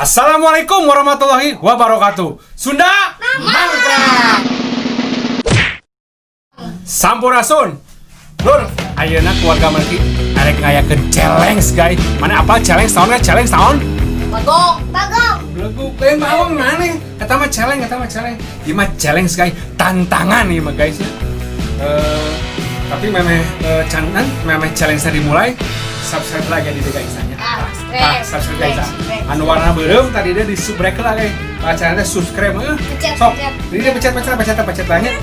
Assalamualaikum warahmatullahi wabarakatuh. Sunda Mangprak. Sampurasun. Lur, ayeuna keluarga Melki arek ngayakeun challenge, guys. Mana apa challenge tahun kan, challenge tahun? Bagong. Bagong. Belegu, eh bagong mana? Kata mah challenge, kata mah challenge. Ieu mah challenge, guys, tantangan ieu mah, guys, ya. Tapi memeh canan, memeh challenge dimulai, subscribe lagi di guys nya. Ah, subscribe. Ah, subscribe, guys, ah. Subscribe. Anu warna beureum tadi dia di subrek lah, guys. Bacaan subscribe eh. Pencet, Sok. Pencet. Jadi dia pencet, pencet, pencet, pencet banyak.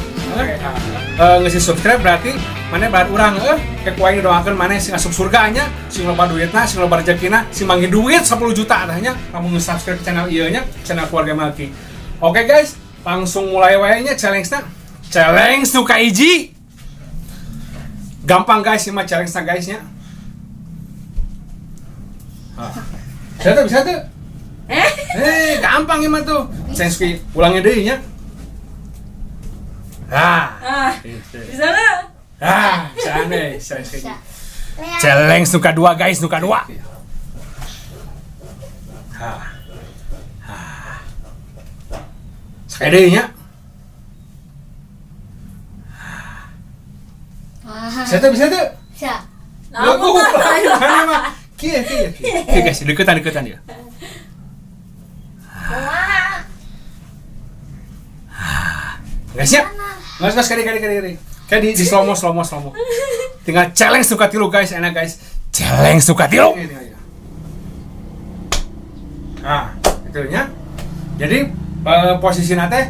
Eh, ngisi subscribe berarti mana berat urang eh ku aing doakeun mana sing asup surga nya, sing loba duitna, sing loba rezekina, sing manggih duit 10 juta tah nya lamun nge-subscribe channel ieu nya, channel keluarga Melki. Oke guys, langsung mulai wae nya challenge-na. Challenge nu kahiji. Gampang, guys, ini mah challenge na, guys, nya. Ah. Bisa tuh, bisa tuh. Eh? Eh, gampang ini mah tuh. Challenge ki ulangnya deui nya. Ah. Ah, Gitu. bisa nggak? Ah, bisa nih, challenge Bisa. kahiji. Challenge nu kadua, guys, nu kadua. Ah. Ah. Sekali deui nya. Ah. Bisa tuh, bisa tuh. Bisa. Lagu, mana mah? Kieu, kieu, kieu. Kieu, guys, deketan, deketan ya. Wah. Guys ya. Guys, guys, kali, kali, kali, kali. Kayak di slow mo, slow mo, slow mo. Tinggal challenge nu katilu, guys, enak, guys. Challenge nu katilu. Nah, itu nya. Jadi posisi nate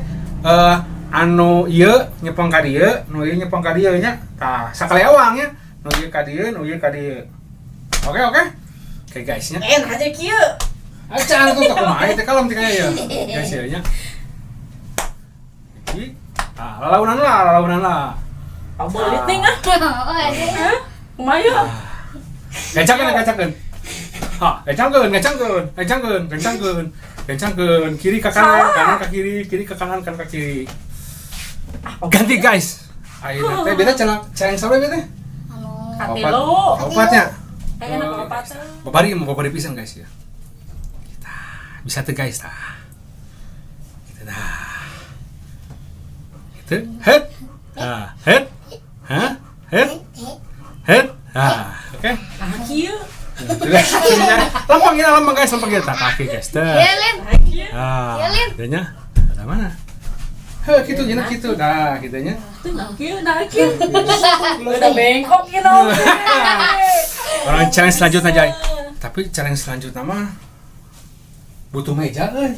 anu ieu nyepeng ka dieu, nu ieu nyepeng ka dieu nya. Tah, sakali awang nya. Nu ieu ka dieu, nu ieu ka dieu. Oke. Oke guys nya. Eh, aja kieu. Acan tuh tak kumaha teh kalem teh ya. Guys ya nya. Jadi, ah, lalaunan lah, lalaunan lah. Pabelit nih ah. Oh, ada. Hah? Kumaha yeuh? Gancangkeun, gancangkeun. Ha, gancangkeun, gancangkeun, gancangkeun, gancangkeun. Gancangkeun, kiri ke kanan, Salah. Kanan ke kiri, kiri ke kanan, kanan ke kiri. Ah, Ganti, guys. Ayo teh beta challenge challenge sampai beta. Anu. Katilu. Opatnya. Kayaknya nak opat. Babari mau babari pisan, guys, ya. Kita bisa tuh, guys, tah. Gitu dah. Gitu. Head. Ah, head. Hah? Head. Head. Ah, oke. Ah, kieu. Sudah, sudah. Lempeng ya, lempeng, guys, lempeng ya. Tak kaki, guys. Dah. Ya, Lin. Ah, kieu. Ah, Ya, Lin. gitu nya. Ada mana? Heh, gitu nya gitu. Dah, gitu nya. Tuh nah kieu, nah kieu. Udah bengkok gitu. Orang challenge selanjutnya, Jai. Tapi challenge selanjutnya mah butuh meja euy.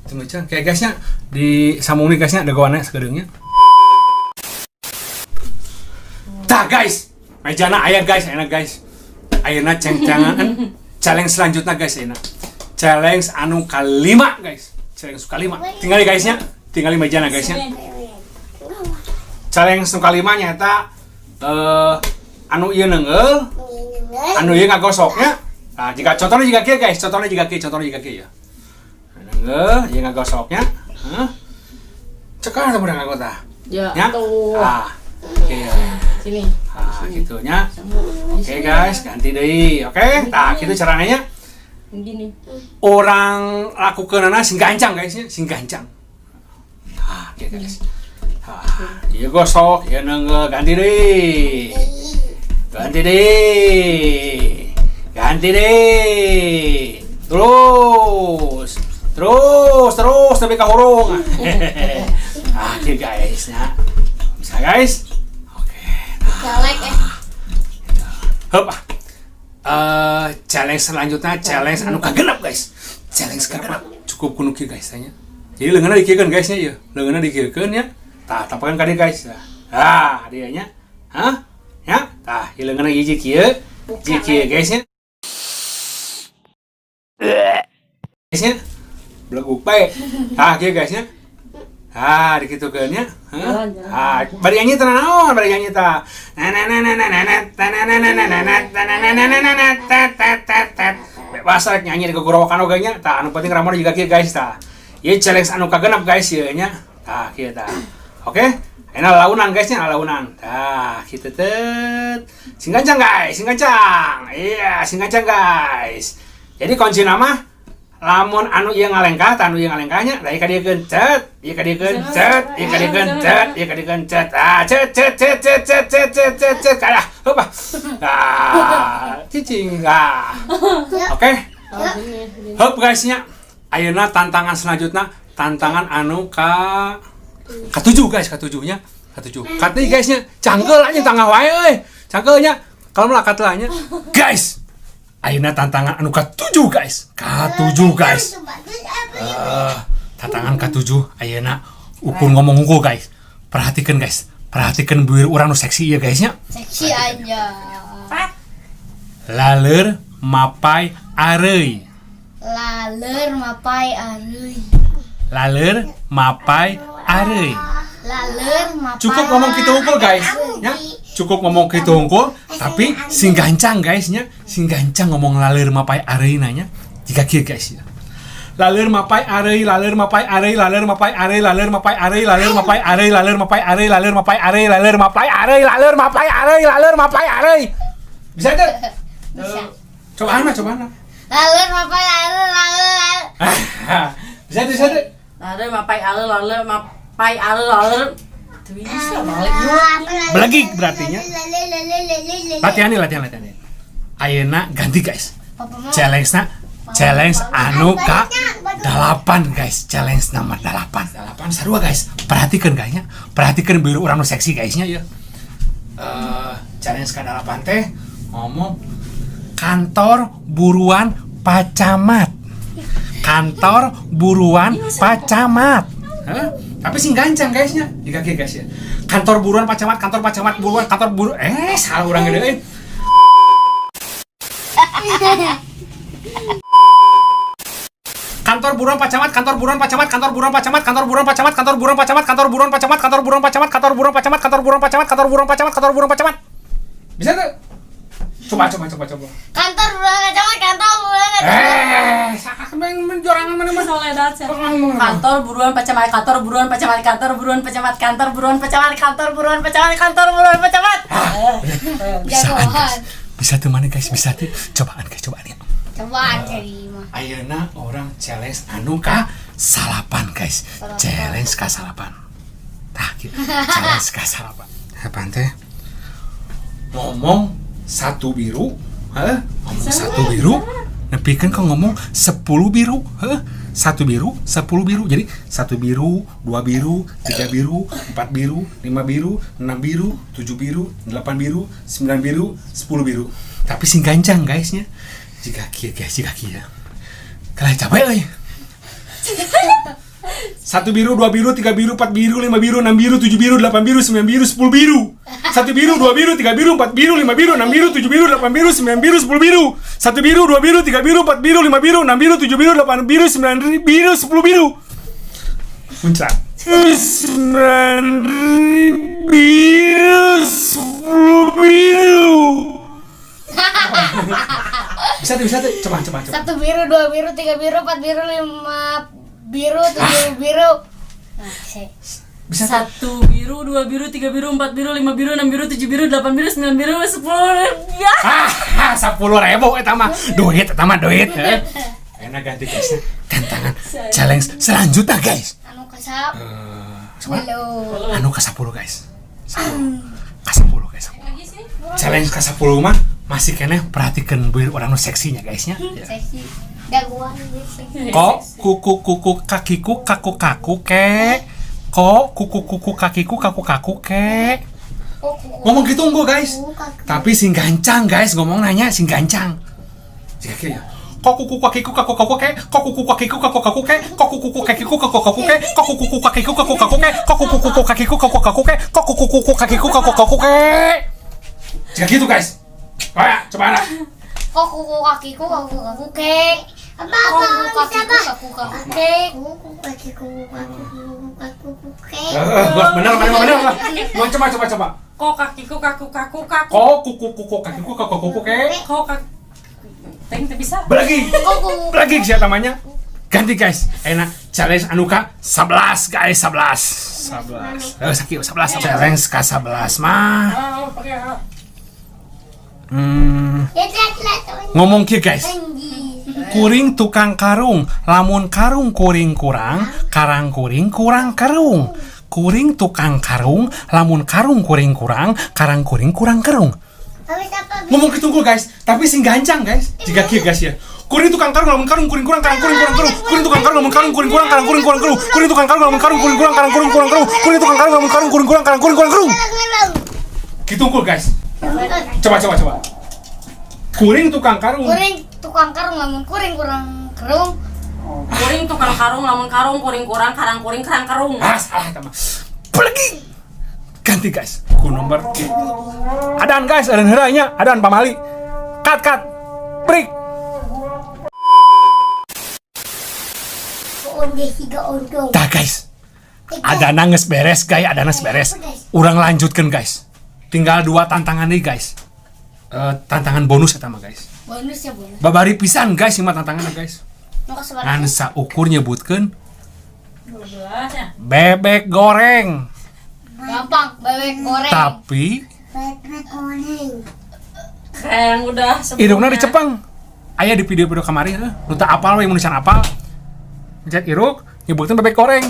Butuh meja. Kayak guysnya di sambung nih, guysnya, ada gawannya segedeungnya. Tah guys, mejana aya, guys, enak, guys. Ayeuna cengcangan challenge selanjutnya, guys, enak. Challenge anu kalima, guys. Challenge kalima. Tinggal guysnya, tinggal mejana, guysnya. Challenge nu kalima nyata anu ieu neungeul, anu ieu ngagosoknya. Nah, jika contohnya jika kieu, guys, contohnya jika kieu, contohnya jika kieu ya. Neungeul, ieu ngagosoknya. Hah? Cekal atuh budak anggota. Ya, Nya? tuh. Ah, kieu. Sini. Ah, gitu nya. Oke guys, ganti deui. Oke, tah kitu caranya. Gini. Orang lakukeunana sing gancang, guys, nya, sing gancang. Ah, oke guys. Ah, ieu gosok, ieu neungeul, ganti deui. Ganti deui. Ganti deui. Terus. Terus, terus sampai ka hurung. Ah, oke guys, ya. Bisa, guys? Oke. Galek eh. Hup. Eh, challenge selanjutnya challenge anu kagenep, guys. Challenge kagenep. Cukup kuno kieu, guys, tanya. Jadi leungeunna dikieukeun, guys, nya ieu. Leungeunna dikieukeun nya. Tah, tampakan ka dieu, guys. Ah, dia nya. Hah? Ya? Tah, ieu leungeunna hiji kieu. Hiji kieu, guys, nya. Guys nya. Beleguk bae. Tah, kieu, guys, nya. Ah, dikitukeun nya. Hah? Ah, bari nyanyi teh naon? Bari nyanyi tah. Na na na na na na na na na na na na na na na na na na na tet tet tet tet. Bebas rek nyanyi di gogorowokan oge nya. Tah, anu penting ramon juga kieu, guys, tah. Ieu challenge anu kagenep, guys, ieu nya. Tah, kieu tah. Oke? Enak launan, guys, nya, launan. Tah, kitu tet. Sing gancang, guys, sing gancang. Iya, sing gancang, guys. Jadi kunci nama Lamun anu ieu ngalengkah, tah anu ieu ngalengkahnya, da ieu kadiekeun cet, ieu kadiekeun cet, ieu kadiekeun cet, ieu kadiekeun cet. Ah, cet cet cet cet cet cet cet cet cet kalah. Hup. Ah, cicing. Ah. Oke. Hup guys nya. Ayeuna tantangan selanjutnya, tantangan anu ka katujuh guys, katujuhnya. Katujuh. Katujuh guys nya. Cangkel aja tangga wae euy. Cangkel nya. Kalau melakat lah nya. Guys, ayeuna tantangan anu katujuh guys. Katujuh guys. Tantangan katujuh ayeuna ukur ngomong unggul guys. Perhatikan guys. Perhatikan buir urang nu seksi ya guys nya. Seksi aja. Laleur mapai areuy. Laleur mapai areuy. Laleur mapai areuy. Laleur mapai. Cukup ngomong kitu hungkul guys ya. Cukup ngomong kitu hungkul, tapi sing gancang guys nya, sing gancang ngomong laleur mapai areuy nanya. Jiga kieu guys ya. Laleur mapai areuy, laleur mapai areuy, laleur mapai areuy, laleur mapai areuy, laleur mapai areuy, laleur mapai areuy, laleur mapai areuy, laleur mapai areuy, laleur mapai areuy, laleur mapai areuy. Bisa tuh? Bisa. Coba ana, coba ana. Laleur mapai areuy, laleur laleur. Bisa tuh, bisa tuh. Laleur mapai aleur laleur mapai aleur laleur. Tuh bisa balik. Belegik berarti nya. Latihan nih, latihan, latihan nih. Ayeuna ganti guys. Papa mau. Challenge na, challenge anu ka dalapan guys, challenge nomor dalapan. Dalapan sarua guys. Perhatikan guysnya, perhatikan biru urang nu seksi guysnya ya. Challenge ka dalapan teh ngomong kantor buruan Pak Camat. Kantor buruan Pak Camat. Hah? Tapi sing gancang guysnya, jika kieu guys ya. Kantor buruan Pak Camat, kantor Pak Camat buruan, kantor buru salah urang gede euy. Kantor buruan Pak Camat, kantor buruan Pak Camat, kantor buruan Pak Camat, kantor buruan Pak Camat, kantor buruan Pak Camat, kantor buruan Pak Camat, kantor buruan Pak Camat, kantor buruan Pak Camat, kantor buruan Pak Camat, kantor buruan Pak Camat, kantor buruan Pak Camat. Bisa tuh? Coba coba coba coba. Kantor buruan Pak Camat, kantor buruan Pak Camat. Salah main jorangan mana mah. Soledad sih. Kantor buruan Pak Camat, kantor buruan Pak Camat, kantor buruan Pak Camat, kantor buruan Pak Camat, kantor buruan Pak Camat, kantor buruan Pak Camat. Bisa guys. Bisa tuh mana guys, bisa tuh. Cobaan guys, cobaan ya. Cobaan jadi mah. Ayeuna orang challenge anu ka salapan guys. Challenge ka salapan. Tah kieu. Challenge ka salapan. Apaan teh? Ngomong satu biru, heh, ngomong satu biru, nepikeun ka ngomong 10 biru, heh, satu biru, 10 biru. Jadi satu biru, dua biru, tiga biru, empat biru, lima biru, enam biru, tujuh biru, delapan biru, sembilan biru, 10 biru. Tapi sing gancang guysnya. Jika kieu guys, jika kieu. Kalah capek euy. Satu biru, dua biru, tiga biru, empat biru, lima biru, enam biru, tujuh biru, delapan biru, sembilan biru, 10 biru. Satu biru, dua biru, tiga biru, empat biru, lima biru, enam biru, tujuh biru, delapan biru, sembilan biru, 10 biru. Satu biru, dua biru, tiga biru, empat biru, lima biru, enam biru, tujuh biru, delapan biru, sembilan biru, 10 biru. Muncrat. Sembilan biru, 10 biru. Bisa tuh, bisa tuh. Coba, coba, coba. Satu biru, dua biru, tiga biru, empat biru, lima biru, tujuh biru. Nah, Bisa tuh. Satu biru, dua biru, tiga biru, empat biru, lima biru, enam biru, tujuh biru, delapan biru, sembilan biru, 10. Ya. Ah, 10.000 eta mah. Duit eta mah duit. Enak ganti guys. Tantangan challenge selanjutnya guys. Anu kasap. Sepuluh. Anu ke 10 guys. 10. Ke 10 guys. 10. Challenge ke 10 mah masih keneh perhatikan buir orang nu seksinya guysnya. Ya. Seksi. Jagoan seksi. Kok kuku kuku kakiku kaku kaku ke. Kok kuku kuku kakiku kaku kaku ke. Ngomong gitu enggak guys. Tapi sing gancang guys ngomong nanya sing gancang. Jika kira ya. Kok kuku kakiku kaku kaku ke, kok kuku kakiku kaku kaku ke, kok kuku kakiku kaku kaku ke, kok kuku kakiku kaku kaku ke, kok kuku kakiku kaku kaku ke, kok kuku kakiku kaku kaku ke. Jika gitu guys. Coba, coba lah. Kok kuku kakiku kaku kaku ke. Kok kuku kakiku kaku kaku ke. Kuku kakiku kaku kaku ke. Benar, benar, benar. Mau coba, coba, coba. Kok kakiku kaku kaku kaku. Kok kuku kuku kakiku kaku kaku ke. Kok kaki Teng teu bisa. Lagi. Lagi siapa namanya? Ganti guys. Enak challenge anuka 11 guys, 11. 11. Sakit 11. Challenge ka 11 mah. Ngomong kieu guys. Kuring tukang karung, lamun karung kuring kurang, karang kuring kurang kerung. Kuring tukang karung, lamun karung kuring kurang, karang kuring kurang kerung. Habis apa? Ngomong kitu guys, tapi sing gancang guys. Jiga kieu guys ya. Kuring tukang karung, lamun karung kuring kurang, karang kuring kurang kerung. Kuring tukang karung, lamun karung kuring kurang, karang kuring kurang kerung. Kuring tukang karung, lamun karung kuring kurang, karang kuring kurang kerung. Kuring tukang karung, lamun karung kuring kurang, karang kuring kurang kerung. Kitu guys. Coba coba coba. Kuring tukang karung. Kuring tukang karung lamun kuring kurang kerung. Kuring tukang karung lamun karung kuring kurang karang kuring kerang kerung. Ah, salah eta mah. Lagi. Ganti guys. Ku nomor 3. Adan guys, adan heula nya, adan pamali. Cut cut. Break. Onde tiga ondong. Tah guys. Adana geus beres guys, adana geus beres. Urang lanjutkan guys. Tinggal dua tantangan nih guys. Eh, tantangan bonus eta mah guys. Bonus ya bonus. Babari pisan guys, ieu mah tantanganna guys. Mau kesebar. Ngan saukur nyebutkeun 12 ya. bebek goreng. Gampang, bebek goreng. Tapi Bebek goreng. Kayak yang udah sebelumnya. irungna dicepeng. Aya di video-video kamari heuh. Nu teu apal we mun can apal. Mencet iruk nyebutkeun bebek goreng.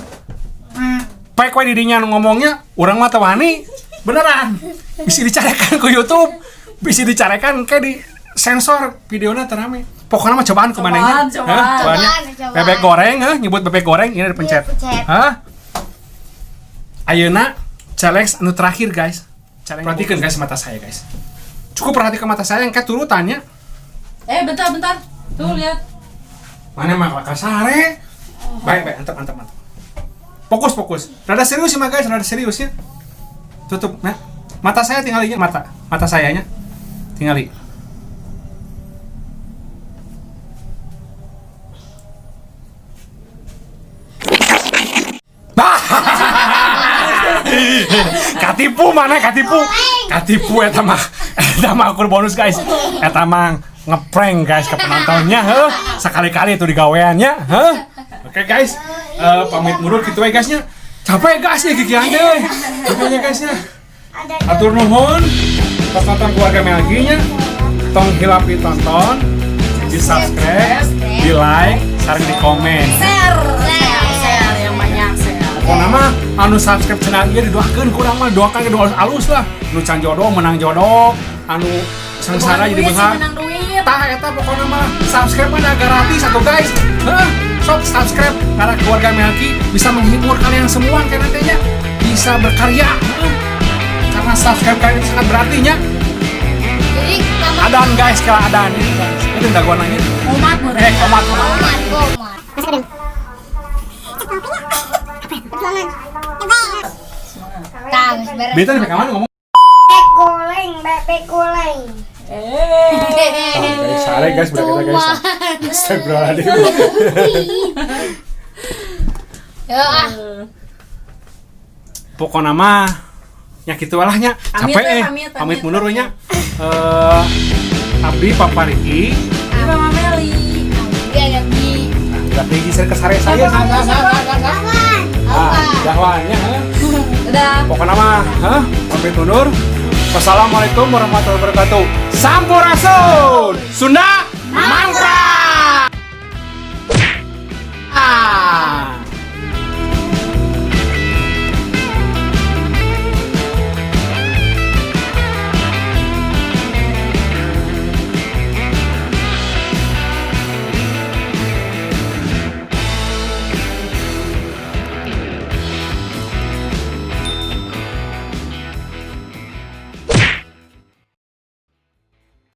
Pek we didinya nu ngomongnya, urang mah teu wani. Beneran. Bisa dicarekan ku YouTube, bisa dicarekan kayak di sensor videonya terame. Pokoknya mah cobaan kemana nya? Cobaan, cobaan. Cobaan, cobaan. Bebek goreng, heh, nyebut bebek goreng, ini dipencet. Iya, pencet. Hah? Ayeuna challenge anu terakhir guys. Challenge. Perhatikan guys mata saya guys. Cukup perhatikan mata saya yang kayak turutannya. Eh, bentar bentar. Tuh lihat. Mana mah kasare. Baik, baik, antep, antep, antep. Fokus, fokus. Rada serius sih mah guys, rada serius ya. Tutup, nah. Mata saya tinggal mata. Mata sayanya. Tinggali. Bah! Katipu mana katipu? Katipu eta mah. Eta mah akur bonus guys. Eta mah ngeprank guys ke penontonnya, heuh. Sekali-kali itu digaweannya, heuh. Oke guys, pamit mundur gitu we guysnya. Capek guys ya gigi teh. Pokoknya guysnya. Atur nuhun tos nonton keluarga Melgi nya. Tong hilap ditonton, di subscribe, di like, sareng di komen. Share, share, share yang banyak share. Pokoknya mah anu subscribe channel ieu didoakeun ku urang mah, doakan ke doa alus lah. Nu can jodoh menang jodoh, anu sengsara Bukan jadi duit sih, beunghar. menang duit. Tah eta pokoknya mah subscribe mah gratis atuh guys. Heuh, sok subscribe karena keluarga Melki bisa menghibur kalian semua kan nantinya bisa berkarya. Heuh. Karena subscribe kalian itu sangat berarti nya. Jadi tambah Adan guys, kalau adan ini guys. Itu dagoan nanya. Umat murah. Eh, komat komat. komat, komat. Tah, geus beres. Beta nih kamana ngomong. Bebek goreng, bebek goreng. Eh. Guys, sare guys, budak kita guys. Astagfirullahaladzim. Ya ah. Pokoknya mah nya kitu lah nya. Pamit Capek we, eh. pamit, Pamit pamit, mundur we pamit. nya. Eh, abdi Papa Riki. Ini Mama Meli. Dia yang di Udah tinggi saya kesare saya. Siapa kamu, siapa? Ah, dahwannya heuh. Dadah. Pokoknya mah, hah? Pamit mundur. Wassalamualaikum warahmatullahi wabarakatuh. Sampurasun. Sunda mangprang.